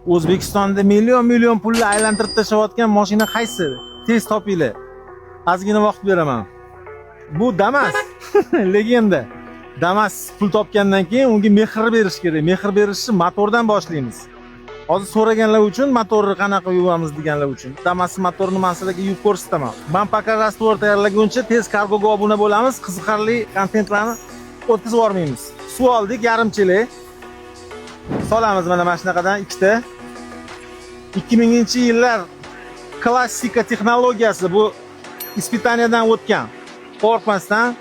O'zbekistonda million million pulni aylantirib tashlayotgan mashina qaysi? Tez topinglar. Ozgina vaqt beraman. Bu Damas. Legenda. Damas pul topgandan keyin unga mehr berish kerak. Mehr berishni motordan boshlaymiz. Hozir so'raganlar uchun motorni qanaqa yuvamiz deganlar uchun. Damas motorini man sizlarga yuvib ko'rsataman. Man пока раствор tayyorlaguncha tez kargoga obuna bo'lamiz, qiziqarli kontentlarni o'tkazib yubormaymiz. Suv oldik yarim chelak. Solamiz mana shunaqadan ikkita. 2000-yillar klassika texnologiyasi bu испытания dan o'tgan. Qo'rqmasdan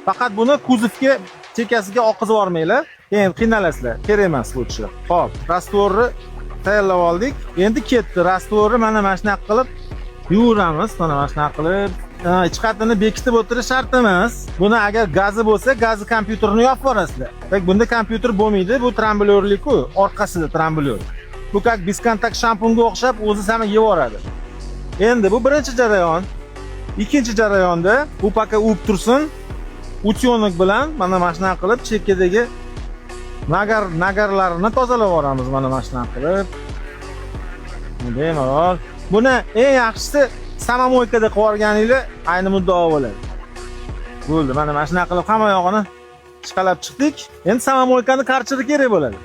faqat buni kuzovga chekkasiga oqizib yubormanglar. Keyin qiynalasizlar. Kerak emas лучше. Xo'p, раствор ni tayyorlab oldik. Endi ketdi. Раствор ni mana shunaqa qilib yuvuramiz. Mana shunaqa qilib hech bekitib o'tirish shart emas. Buni agar gazi bo'lsa, gazi kompyuterni yopib yuborasizlar. Так bunda kompyuter bo'lmaydi. Bu tramblyorlik-ku, orqasida tramblyor. Bu как бесконтакт shampunga o'xshab o'zi sami yevoradi. Endi bu birinchi jarayon. Ikkinchi jarayonda bu пока uvib tursin. Утёнок bilan mana shunaqa qilib chekkadagi nagarlarini tozalab yuboramiz mana shunaqa qilib. Bemalol. Buni eng yaxshisi самомойка da qilib yuborganinglar ayni muddao bo'ladi. Bo'ldi, mana shunaqa qilib hamma yog'ini chiqalab chiqdik. Endi самомойка ni karcheri kerak bo'ladi.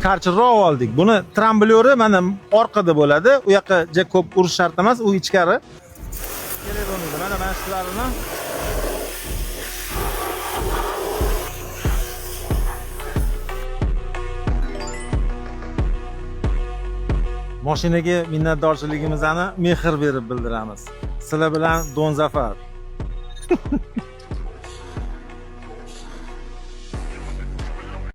Karcherroq oldik. Buni tramblyo'ri mana orqada bo'ladi. U yoqqa ja ko'p urish shart emas, u ichkari. Kerak bo'lmaydi. Mana shularni mashinaga minnatdorchiligimizni mehr berib bildiramiz. Sizlar bilan Don Zafar.